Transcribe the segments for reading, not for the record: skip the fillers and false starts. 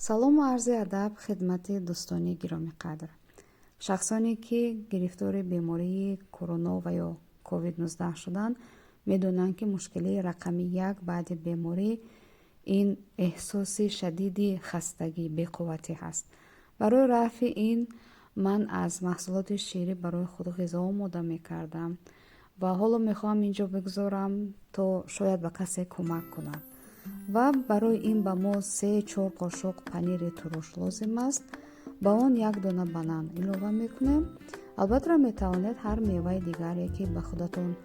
Салому арзи адаб хидмати дӯстони гиромиқадр. Шахсоне, ки гирифтори бемории корона ва ё COVID-19 шуданд, медонанд, ки мушкилии рақами як баъди беморӣ ин эҳсоси шадиди хастагӣ, беқувватӣ ҳаст. Барои рафъи ин ман аз маҳсулоти ширӣ барои худ ғизо омода мекардам ва ҳоло мехоҳам инҷо бигузорам, то шояд ба касе кӯмак кунад. Ва барои ин ба мо 3-4 қошуқ панири туруш лозим аст. Ба он як дона банан илова мекунем. Албатта, метавонед ҳар меваи дигаре, ки ба худатон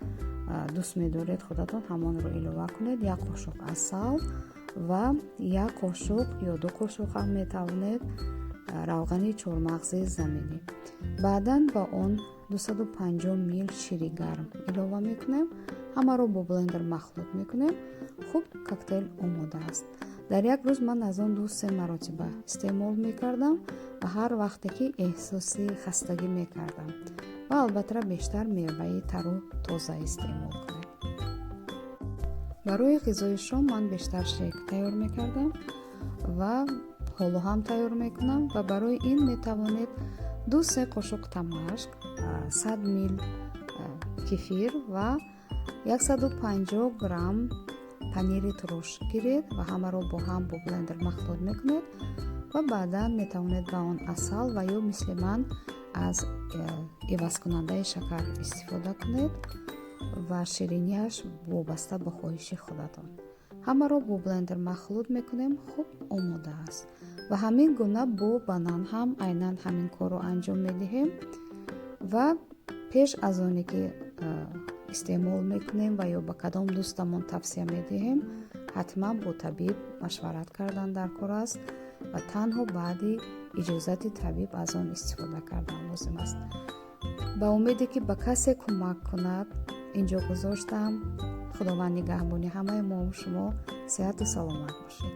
дӯст медоред, худатон ҳамонро илова кунед. Як қошуқ асал ва як қошуқ ё 2 қошуқ ҳам метавонед равғани чормағзи заминӣ. Баъдан ба он 250 мил шири гарм илова мекунем. Ҳамаро бо блендер махлут мекунем. Хуб, коктейл омода аст. Дар як рӯз ман аз он 2-се маротиба истеъмол мекардам ва ҳар вақте ки эҳсоси хастагӣ мекардам. Ва албатта, бештар меваи тару тоза истеъмол кунед. Барои ғизои шом ман бештар шейк тайёр мекардам ва ҳоло ҳам тайёр мекунам. Ва барои ин метавонед 2-се қошуқ тамашк, 100 мил кефир ва 150 грамм панири туруш гиред ва ҳамаро бо ҳам бо блендер махлут мекунед. Ва баъдан метавонед ба он асал ва ё мисли ман аз ивазкунандаи шакар истифода кунед ва ширинияш вобаста ба хоҳиши худатон. Ҳамаро бо блендер махлут мекунем. Хуб, омода аст. Ва ҳамин гуна бо банан ҳам айнан ҳамин корро анҷом медиҳем. Ва пеш аз оне ки истеъмол мекунем ва ё ба кадом дӯстамон тавсия медиҳем, ҳатман бо табиб машварат кардан дар кор аст ва танҳо баъди иҷозати табиб аз он истифода кардан лозим аст. Ба умеде, ки ба касе кӯмак кунад, инҷо гузоштам. Худованд нигаҳбони ҳамаи мову шумо. Сиҳату саломат бошед.